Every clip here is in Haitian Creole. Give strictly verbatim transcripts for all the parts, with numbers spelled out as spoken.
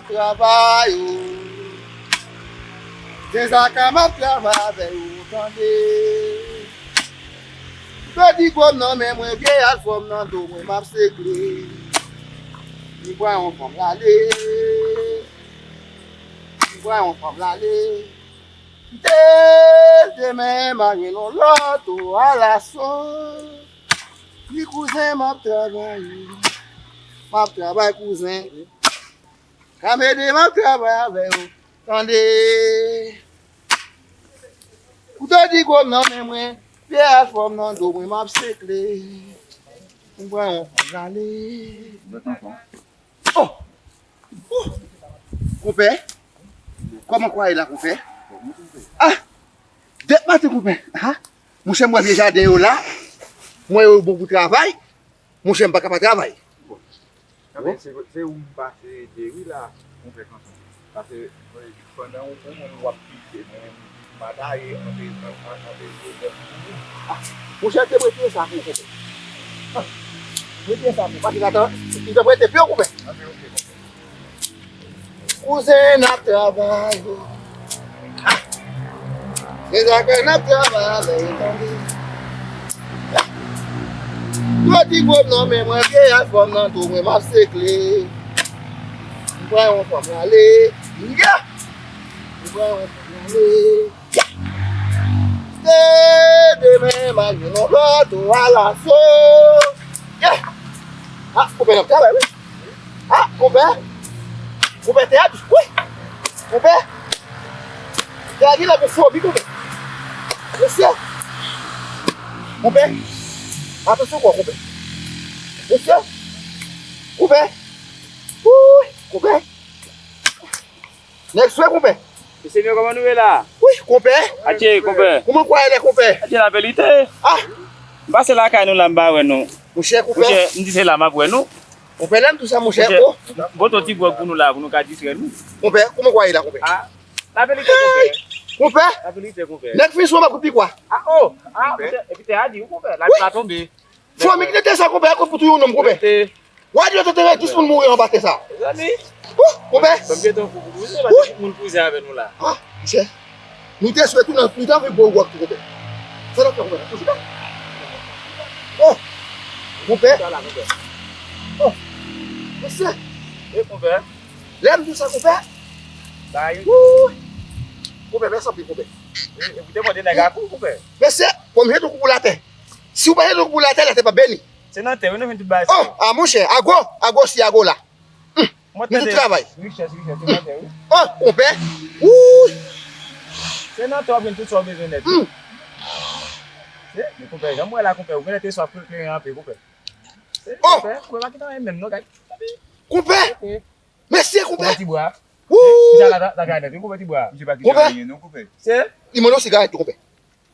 Travay, o. Zen Zaka, m ap travay avè w, tande. Peti gwo m nan men mwen, vye alfòm nan do mwen, m ap sekle. M pran yon fanm l ale. M pran yon fanm l ale. M te demen marye yon lòt, o, alaso. Wi, kouzen, m ap travay. M ap travay, kouzen. Kamede, m ap travay avè w. Tande. Kouto di gwo m nan men mwen, pye a fò m nan do mwen, m ap sekle. M pran yon fanm, m ale. Oh! Oh! Konpè? Kòman kwa ye la, konpè? Ah! Dèt maten, konpè. Ah! Monchè, m wè vye jaden yo la. M wè yo bon pou travay. Monchè, m pa ka pa travay. Bon. Bon. Se, se ou m pase ede, wi, la, konpè Kanson. Paske, mwen, pandan ou, ou menm w ap pike, mwen menm, m ap taye, antre, an-, an-, antre, ah, monchè, te prete sa pou ou, konpè. Ah, prete sa pou ou. Pase la, m te prete pye w, konpè. Antre, ok, konpè. Kouzen, n ap travay. Ah! Se sa k fè n ap travay avè yo, tande. Yo di gwo m nan men mwen, vye alfòm nan tou mwen, m ap sekle. M pran yon fanm, m ale. Yeah! M pran yon fanm, m ale. Yeah! Se demen, m al jwenn yon lòt, o, alaso. Yeah! Ah, konpè, n ap travay, wi. Ah, konpè. Konpè, teyat, wi. Konpè. Teyat, li la pou fobi, konpè. Mesye. Konpè. Atansyon, kwa, konpè. Mesye. Konpè. Wi, konpè. Nèg swe, konpè. Mesye, kòman nou ye la? Wi, konpè. Atye, konpè. Kòman kwa ye la, konpè? Atye, laverite. Ah. M pase lakay nou la, m pa wè nou. Monchè, konpè. Monchè, m di se la m ap wè nou. Konpè, lè m di sa, monchè, monchè, oh. Pote yon ti gwòg pou nou la, pou nou ka distrè nou. Konpè, kòman kwa ye la, konpè? Ah, laverite, konpè. Konpè. Laverite, konpè. Nèg fin sou anba kout pikwa. Ah, oh. Ah, monchè, epi tè a di, wi, konpè. Lapli la tonbe. Fomi ki te sa, konpè, a kout pou touye yon nonm, konpè. Rete. Wa di yo te tere dis moun mouri anba tè sa. Mezanmi. Wouh, konpè. Ban m gentan fou pou kouzen, paske tout moun kouzen avè nou la. Ah, monchè. Nou te swe tou nan, nou te anvi bwè yon gwòg tou, konpè. Sa n ap fè, konpè? N ap fè chita. Oh, konpè. Sa la, konpè. Oh, mesye. E, konpè. Lè m di sa, konpè. Bay. Wouh. Konpè, mèsi anpil, konpè. E, e, ou te mande nèg a kou, konpè. Mesye, fò m jete yon kou pou latè. Si w pa jete yon kou pou latè, latè p ap beni. Se nan tè, wi, nou vin tout bagay sa yo. Oh, a monchè, ago, ago si ago la. Hmm, nou tout travay. Richès, richès, se nan tè, wi. Oh, konpè. Wouy. Se nan tè w ap jwenn tout sa w bezwen nèt. Hmm. Se, men konpè, jan m wè la, konpè, ou genlè te swaf kleren anpil, konpè. Se, oh, konpè, konpè, pa kite anyen menm, non, gay. Konpè. Ok. Mesye, konpè. Konpè ti bwa. Wouy. Misye la, la, la, la, konpè ti bwa. Misye pa kite anyen, non, konpè. Se. Li mande yon sigarèt tou, konpè.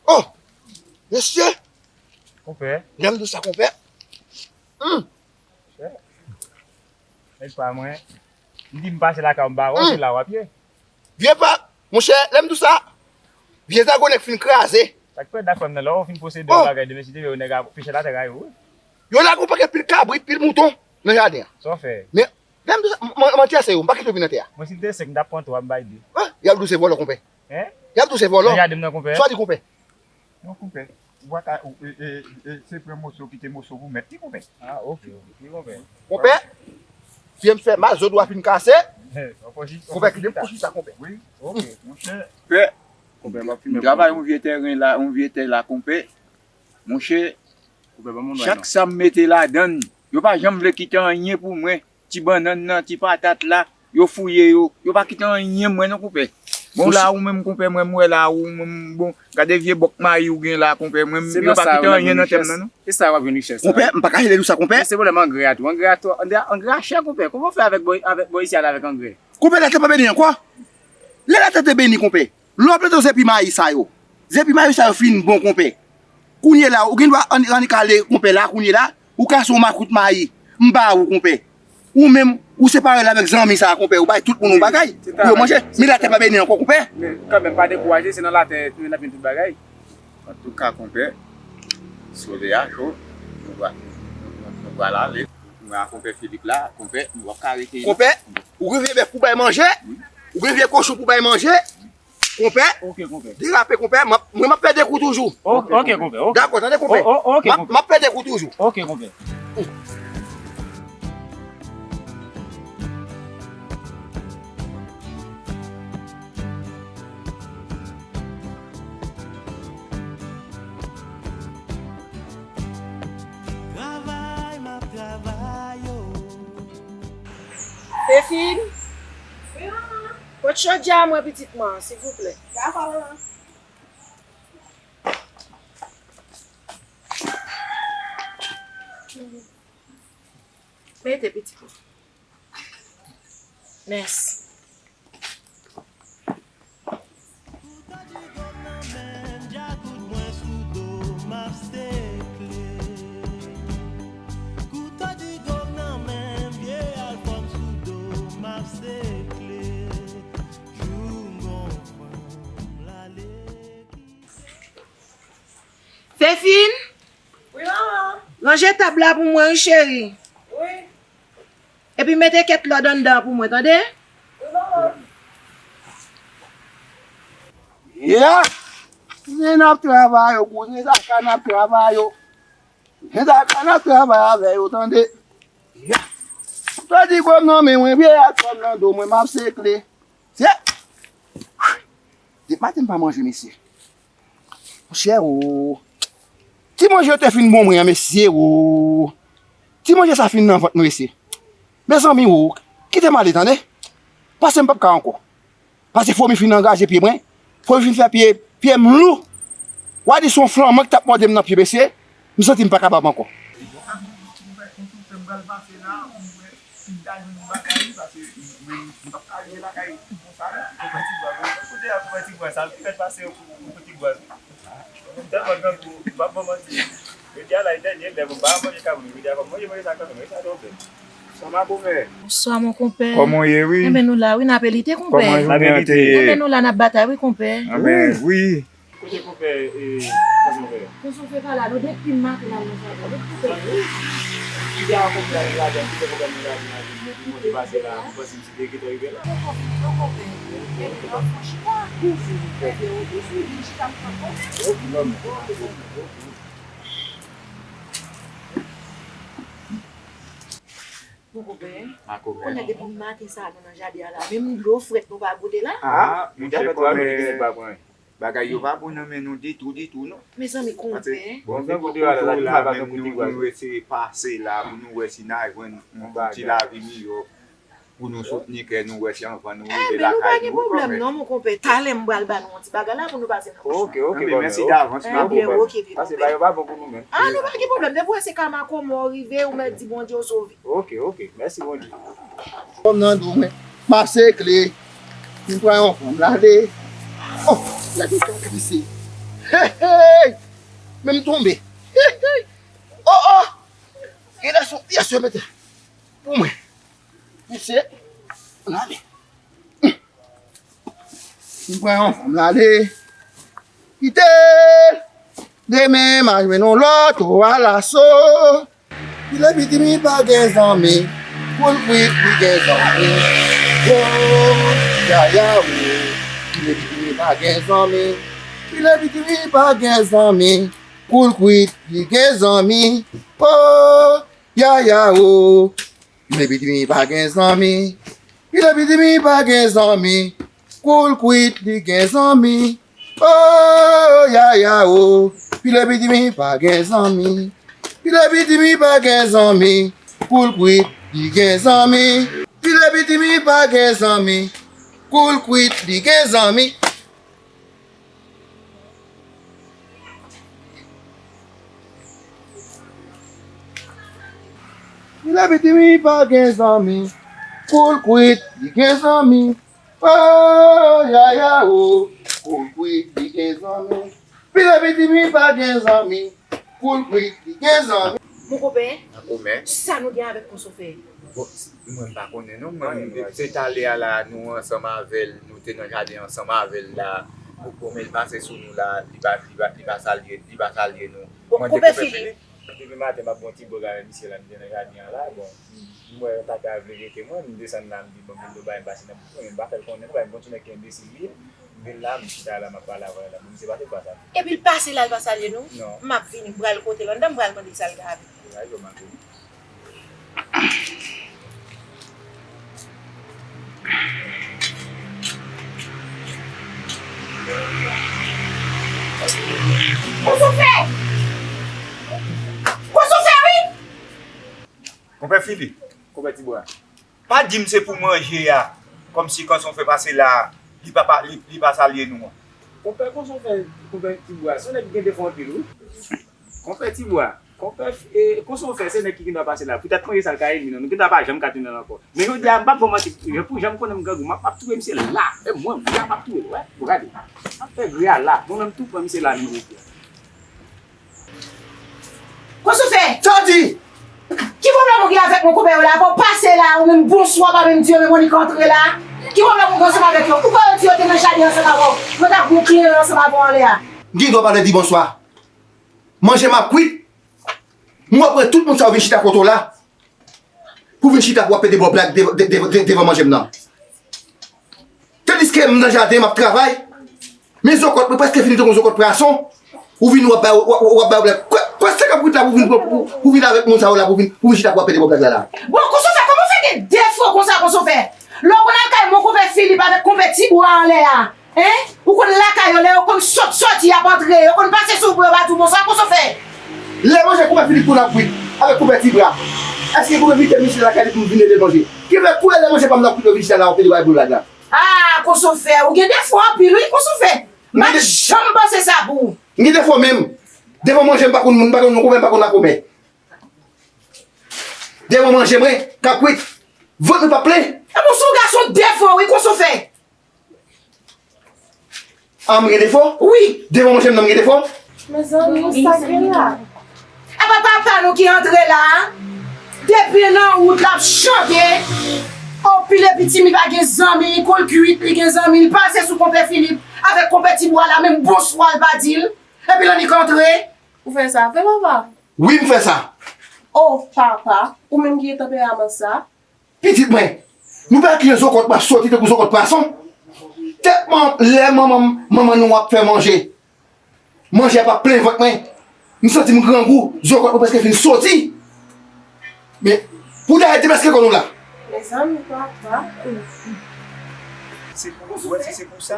Oh! Mesye! Konpè. Lè m di w sa, konpè. Hmm. Nèg pa mwen. M di m pase lakay w, m ba wè w, hmm, se la w ap ye. Vye pa, monchè, lè m di w sa, vye zago nèg fin kraze. Sa k fè dak fè m nan, lè w fin posede yon bagay de mesye, te vle nèg a piche l atè kay ou, wi. Yo lage yon pakèt pil kabrit, pil mouton nan jaden an. Sa w fè? Men, lè m di w sa, m, m, manti a se yo, m pa kite yo vin nan tè a. Mwen, si m te senk, m t ap pran twa, m bay de. Ah, y ap di w se vòlò, konpè. Hein? Y ap di w se vòlò. Nan jaden m nan, konpè. Sa w di, konpè? Non, konpè. Ou pa ka, ou, e, e, e, se pran moso, kite moso pou mèt li, konpè. Ah, ok, ok, wi, konpè. Konpè, pye m fè mal, zo dwa fin kase. Konpè, kite m pou chita, konpè. Wi. Ok, monchè. Konpè, m ap fimen. M travay yon vye tèren la, yon vye tè la, konpè. Monchè, chak sa m mete ladann, yo pa janm vle kite anyen pou mwen. Ti bannann nan, ti patat la, yo fouye yo. Yo pa kite anyen mwen non, konpè. Bon, la, ou menm, konpè, mwen, m wè la, ou menm, bon, gade vye bòk mayi ou gen la, konpè, mwen, yo pa kite anyen nan tè m nan, non. E sa w ap jwenn richès la? Konpè, m pa ka rele nou sa, konpè. Se pwoblèm angrè a tou. Angrè a tou, angrè, angrè a chè, konpè. Kòman w fè avèk bò, avèk bò isi a la avèk angrè? Konpè, latè pa beni ankò. Lè latè te beni, konpè. Lè w ap plante zepi mayi sa yo, zepi mayi sa yo fin bon, konpè. Kounye la, ou gen dwa annik ale, konpè, la, kounye la, ou kase yon makout mayi, m ba ou, konpè. Ou menm, ou separe l avèk zanmi sa a, konpè, ou bay tout moun yon bagay pou yo manje. Men latè pa beni ankò, konpè. Men kanmenm, pa dekouraje, se nan latè n ap jwenn tout bagay. Antouka, konpè, solèy a cho, nou va, nou, nou, nou pral ale. Nou a konpè Filip la, konpè, nou p ap ka rete. Konpè, Ou gen vye bèf pou bay manje? Ou gen vye kochon pou bay manje? Konpè, derape, konpè, m ap- mwen m ap pede kou toujou. Ok, ok, konpè, ok. Dakò, tande, konpè. M ap- m ap pede kou toujou. Ok, konpè. Travay, m ap travay, o. Fefine? Wi, manman. Pot chodyè a mwen, pitit mwen, silvouplè. Dakò, manman. Mete, pitit mwen. Mèsi. Kouto di gòm nan men m, djakout mwen sou do m ap sekle. Kouto di gòm nan men m, vye alfòm sou do m ap sekle. Jou m gon fanm lale ki Fefine? Wi, manman. Ranje tab la pou mwen, wi, cheri. Wi. Epi mete kèt lòd anndan an pou mwen, tande? Wi, manman. Ya! Kouzen n ap travay yo, kouzen sa ka n ap travay yo. Kouzen sa ka n ap travay avè yo, tande? Ya! Kouto di gòm nan men mwen, vye alfòm nan do mwen, m ap sekle. Se, depi maten m pa manje, mesye. Monchè, o. Ti manje yo te fin bon mwen an, mesye, o. Ti manje sa fin nan vant mwen, mesye. Mezanmi, o. Kite m ale, tande. Pase m p ap ka ankò. Pase fomi fin angaje pye mwen. Fomi fin fè pye, pye m lou. W a di se yon flanman ki t ap mòde m nan pye, mesye. M santi m pa kapab ankò. Bon, ak yon ti kouvèt kontou, fè m pral pase la, pou m wè si m ta jwenn yon bagay, paske mwen, m p ap ka rive lakay konsa, non. Konpè Tigwa, kote a, konpè Tigwa, sa l fè pase yon kou, kou Tigwa. M tèlman grangou, m p ap ban manti. Jodi a la, e dènye lè, m pa manje kabrit, jodi a, fò m manje, manje sa kanmenm, e sa twò bèl. Bonswa, makomè. Bonswa, mon konpè. Kòman w ye, wi? Enben, nou la, wi, n ap elite, konpè. Kòman jounen an te ye? Enben, nou la, n ap batay, wi, konpè. Enben, wi. Kote konpè, e, Kòman w fè? Kòman w fè pa la, nou depi maten la nan jaden, nou koupe. Ki jan konpè a nan jaden, ki fè konpè nan jaden, nan jaden, nou te pase la, ou panse m si te gentan rive la? Non, konpè, non, konpè. Enben, nou fè chita. Enben, ou, ou vin chita m pran konpè. Ok, non, men. Ok, ok, ok. Bon, konpè. Makomè. Konnen depi maten sa nou nan jaden an la. Menm dlo frèt nou pa goute la. Ah, monchè, konpè. Bagay yo pa bon nan men nou ditou, ditou, non. Mezanmi, konpè. Bon, nou eseye pase la pou nou wè si n a jwenn yon ti lavi miyò. Pou nou soutni kè nou, wè si anvan nou rive lakay nou, wi, konpè. Enben, nou pa gen pwoblèm, non, mon konpè. Talè m pral ba nou yon ti bagay la pou nou pase nan pòch la. Ok, ok, konpè. Mèsi davans, makomè. Enben, ok, vye konpè. Pase ba yo pa bon pou nou menm. Ah, nou pa gen pwoblèm. Depi w wè se ka makomè w rive, ou mèt di Bondye w sove. Ok, ok. Mèsi, Bondye. Kòm nan dou mwen, m ap sekle. M pran yon fanm lale. Oh, lèt m tonbe, mesye. Hey, hey! Men m tonbe. Hey, hey! Oh, oh! Genlè se yon pyès yo mete pou mwen. Mesye, lale. M pran yon fanm lale. Kite. Demen, m a jwenn yon lòt, o alaso. Pile pitimi pa gen zanmi. Koul kwit, li gen zanmi. O, yaya, o. Pile pitimi pa gen zanmi. Pile pitimi pa gen zanmi. Koul kwit, li gen zanmi. O, yaya, o. Pile pitimi pa gen zanmi. Pile pitimi pa gen zanmi. Koul kwit, li gen zanmi. O, yaya, o. Pile pitimi pa gen zanmi. Pile pitimi pa gen zanmi. Koul kwit, li gen zanmi. Pile pitimi pa gen zanmi. Koul kwit, li gen zanmi. Pile pitimi pa gen zanmi. Koul kwit, li gen zanmi. O, yaya, o. Koul kwit, li gen zanmi. Pile pitimi pa gen zanmi. Koul kwit, li gen zanmi. Mon konpè, makomè, sa nou gen avèk Konsofè? Bon, mwen m pa konnen non, mwen, se talè a la, nou ansanm avè l, nou te nan jaden ansanm avè l la. Bon, men l pase sou nou la, li pa, li pa, li pa salye, li pa salye nou. Bon, konpè Filip. Depi maten m ap gon ti bòg avè misye la, nou te nan jaden an la, bon. M wè yon tata vle rete mwen, m desann la, m di, "Bon, m vin do bagay m pase nan bouch mwen, men m pa fè l konnen, non, bagay m konn se yon nèg ki enbesil li ye." M vin la, m chita la, m ap pale avè l la, bon, misye pa te pase. Epi l pase la, l pa salye nou? Non. M ap vini, m pral kote l anndan, m pral mande l sa l ka vin. Ay, yo, m ap vini. Kozo fè! Kozo fè, wi! Konpè Fili, konpè Tibwa. Pa di m se pou manje a, kòmsi konsa w fè pase la, li pa, pa, li, li pa salye nou an. Konpè, konsa w fè, konpè Tibwa, se yon nèg ki gen defo anpil, wi. Konpè Tibwa, konpè, e, konsa w fè, se nèg ki gendwa pase la, poutèt manje sa l ka ede nou, nou gendwa pa janm ka tounen la ankò. Men jodi a, m p ap ba w manti, jan pou jan m konnen m grangou, m ap, m ap touye misye la, e mwen, m ap touye l, wè, pou gade. M ap fè gri a la, mwen menm tou pran misye la, menm jodi a. Kozo fè! Sa w di? Ki pwoblèm ou gen avèk mwen konpè yo la? Apre w pase la, ou menm bonswa pa menm di yo, menm Monik antre la. Ki pwoblèm ou gen ansanm avèk yo? Ou kwè yo di yo te nan jaden ansanm avè w? Yo t ap gon kleren ansanm avè w anlè a. M gen dwa pa vle di bonswa. Manje m ap kwit. M wè apre tout moun sa yo vin chita kote w la. Pou vin chita pou w ap pede bò blag de-, de-, de-, de-, devan manje m nan. Tandiske m nan jaden, m ap travay. Men zokòt mwen prèske fini tankou zokòt prason. Ou vin w ap bay, w ap, w ap bay blag. Kwè, kwè se k ap kwit la pou vin, pou, pou, pou vin avèk moun sa yo la, pou vin, pou vin chita pou w ap pede bò blag la la. Bon, Kozo fè, kòman w fè gen defo konsa, Kozo fè? Lè w konn al kay mon konpè Filip avèk konpè Tibwa anlè a. Hein? Ou konn lakay yo, lè yo konn sot sòti, y ap antre, yo konn pase sou ou pou yo pa di w bonswa, Kozo fè. Lè manje konpè Filip konn ap kwit avèk konpè Tibwa, èske konpè Vitelin misye lakay li pou vin ede l manje? Ki fè kou lè manje pa m nan kwit yo vin chita la, yo pede bay blag la. Ah, Kozo fè, ou gen defo anpil wi, Kozo fè. M pa t janm panse sa pou ou. M gen defo menm. Devan manje m pa konn moun, m pa konn moun konpè, m pa konn lakonpè. Devan manje mwen, k ap kwit. Vant mwen p ap plen. Epi w se yon gason defo wi, Kozo fè. Ah, m gen defo? Wi. Devan manje m nan m gen defo? Mezanmi, sa gen la? Apa papa nou ki antre la a? Depi nan wout l ap chante. Anpil epi timi pa gen zanmi, kou l kwit, li gen zanmi, li pase sou konpè Filip avèk konpè Tibwa la, menm bonswa l pa di l. Epi l annik antre. Ou fè sa vre, papa? Wi, m fè sa. Oh, papa, ou menm ki gen tanperaman sa? Pitit mwen, nou pa wè kijan zokòt mwen ap soti tankou zokòt prason? Tèt man, lè manman, manman nou ap fè manje, manje a pa plen vant mwen. M santi m grangou, zokòt mwen prèske fin soti. Men, pou dayè deplase kò nou la. Mezanmi, papa. Se pou, wè, si se pou sa,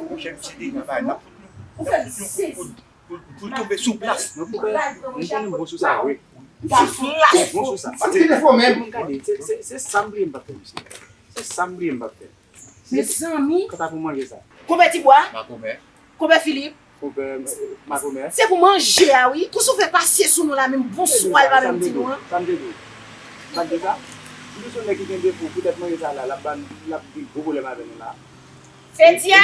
monchè, misye deja bay, n ap fout nou, n ap fout nou kout poud. Pou, pou l tonbe sou plas. Mwen pou kè, mwen konnen m bon sou sa, wi. Sou plas. Bon sou sa. Sa ki defo menm? Mwen gade, se, se, se sa m bliye m pa t fè misye. Se sa m bliye m pa t fè. Mezanmi. Kanta pou manje sa. Konpè Tibwa. Makomè. Konpè Filip. Konpè, eh, makomè. Se pou manje a, wi. Kozo fè pase sou nou la, menm bonswa l pa menm di nou an. Sa m te di w. Sa m te di w. Sa m te di w. M di se yon nèg ki gen defo, poutèt manje sa la, l ap ba n, l ap gen gwo pwoblèm avè nou la. Fedya?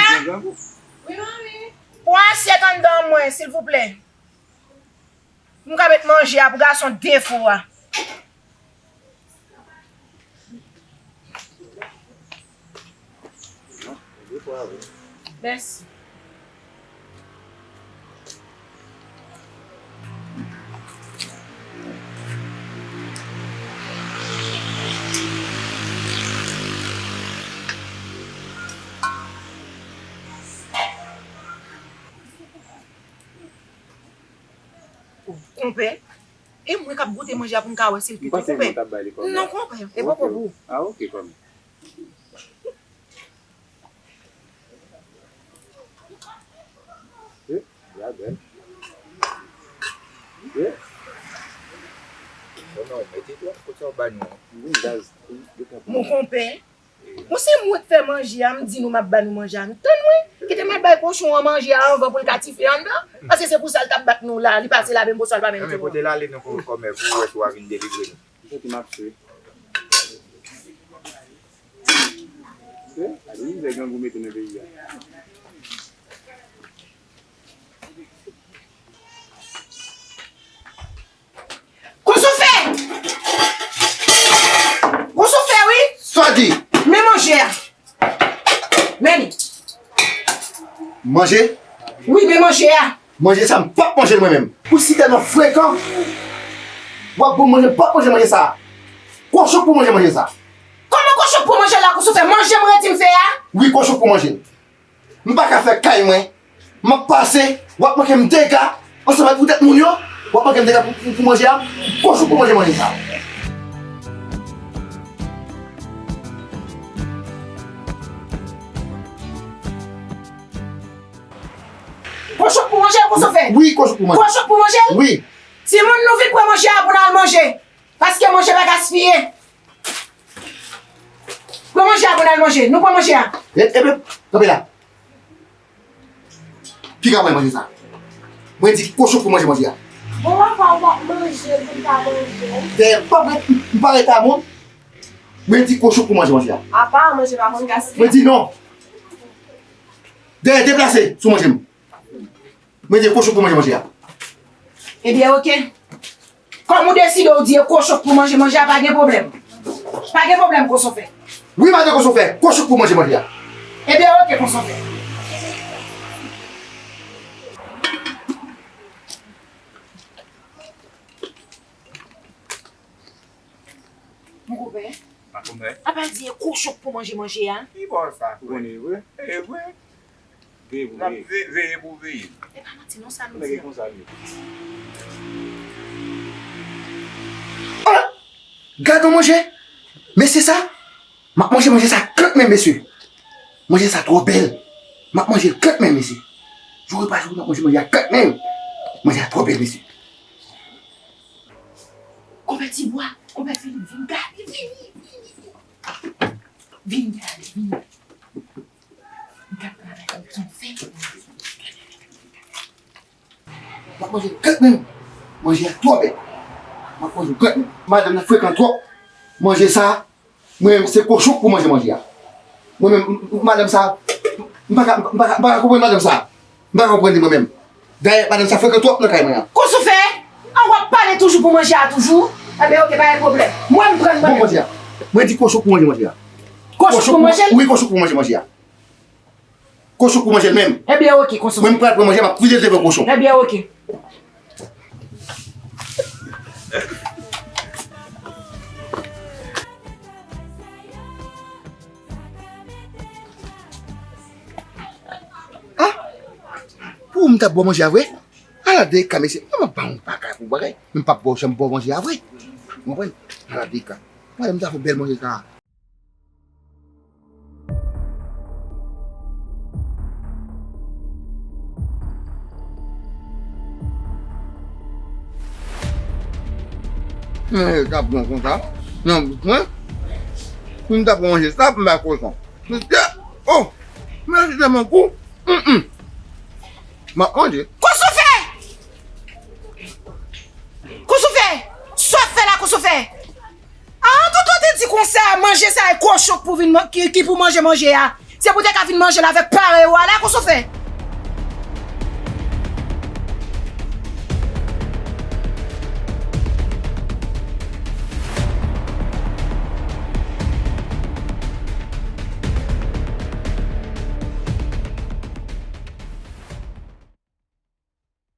Wi, manmi. Pran asyèt anndan an mwen, silvouplè. Pou m ka met manje a pou gason defo a. Mèsi. Konpè, e mwen k ap goute manje a pou m ka wè si l kit wi, konpè. Non, konpè, e poko pou ou. Ah, ok, kòm. Eh, ya bèl. Eh. Oh non, mete twòp, kot sa w ba nou an? Wi, gaz. Mon konpè. Bon, se mwen k fè manje a, m di nou m ap ba nou manje a. Nou tann mwen. Kite m al bay kochon an manje a anvan pou l ka tife anndan. Paske se pou sa l t ap bat nou la. Li pase la, menm bonswa l pa menm di nou. Pote l ale non, kòmè, pou w wè si w a vin delivre nou. M santi m ap swe. Eh, gade mizè grangou mete nan peyi a. Kozo fè! Kozo fè, wi! Sa w di? Men manje a. Men li. Manje? Wi, men manje a. Manje sa, m p ap manje l mwen menm. Ou si tèlman frekan. W ap bon manje, m p ap manje manje sa. Kochon k pou manje manje sa. Kòman kochon k pou manje la, Kochon fè? Manje m redi m fè a? Wi, kochon k pou manje. M pa ka fè kay mwen. M ap pase, w ap manke m dega ansanm ak poutèt moun yo. W ap manke m dega pou, pou, pou manje a. Kochon k pou manje manje sa. Kochon k pou manje, Kochon fè? Wi, kochon k pou manje. Kochon k pou manje? Wi. Timoun, nou vin pran manje a pou n al manje. Paske manje pa gaspiye. Pran manje a pou n al manje. Nou pran manje a. E, e, kanpe la. Piga mwen manje sa. Mwen di kochon k pou manje manje a. Bon, papa, w ap manje l pou n ka manje l. Dèyè, pa mwen, m pa rete a moun. Mwen di kochon k pou manje manje a. Apa, manje pa konn gaspiye. Mwen di non. Dèyè, deplase sou manje m. Mwen di e kochon k pou manje manje a. Ebyen, oke. Kòm ou deside ou di e kochon k pou manje manje a, pa gen pwoblèm. Pa gen pwoblèm, Kochon fè. Wi, madan Kochon fè, kochon k pou manje manje a. Ebyen, oke, Kochon fè. Mon konpè. Mon konpè. Apa di e kochon k pou manje manje a. Ki bò sa? Ou konnen e vre? E vre. Veye pou veye. Veye pou veye. E pa manti non sa nou di a. Nèg e konsa l ye. Ah! Gad yon manje! Mesye sa! M ap manje manje sa kanmenm, mesye. Manje sa twò bèl. M ap manje l kanmenm, mesye. Joure pa joure, m ap manje manje a kanmenm. Manje a twò bèl, mesye. Konpè Tibwa, konpè Filip, vin gade, vini, vini. Vin gade, vini. Gad travay Kochon fè. M ap manje kanmenm. Manje a twò bèl. M ap manje kanmenm. Madanm nan frekan twòp. Manje sa, mwen menm, se kochon k pou manje manje a. Mwen menm, m, m, madanm sa, m pa ka, m pa ka, m pa ka konprann madanm sa. M pa ka konprann li mwen menm. Dayè, madanm sa frekan twòp nan kay mwen an. Kochon fè? An w ap pale toujou pou manje a toujou? Enben, oke, pa gen pwoblèm. Mwen, m pran manje. Bon, manje a. Mwen di kochon k pou manje manje a. Kochon k pou manje l? Wi, kochon k pou manje manje a. Kochon k pou manje l menm. Ebyen, oke, Kochon. Mwen, m pral pran manje, m ap vide l devan kochon. Ebyen, oke. Ah! Pou m t ap ba w manje a vre? Ala de ka, mesye. Mwen, m ap ba w yon bagay pou bagay. Men m p ap ba w janm ba w manje a vre. Ou konprann? Ala de ka. Mwen, m ta fè bèl manje sa. Manje t ap bon konsa. Nan bouch mwen. Si m ta pran manje sa pou m bay kochon. Mesye, oh! Manje tèlman gou. Mm, mm. M ap manje. Kochon fè! Kochon fè! Sa w ap fè la, Kochon fè? Ah, tonton te di konsa, manje sa e kochon k pou vin man-, ki, ki pou manje manje a. Se pou te ka vin manje l avèk parèy ou a la, Kochon fè.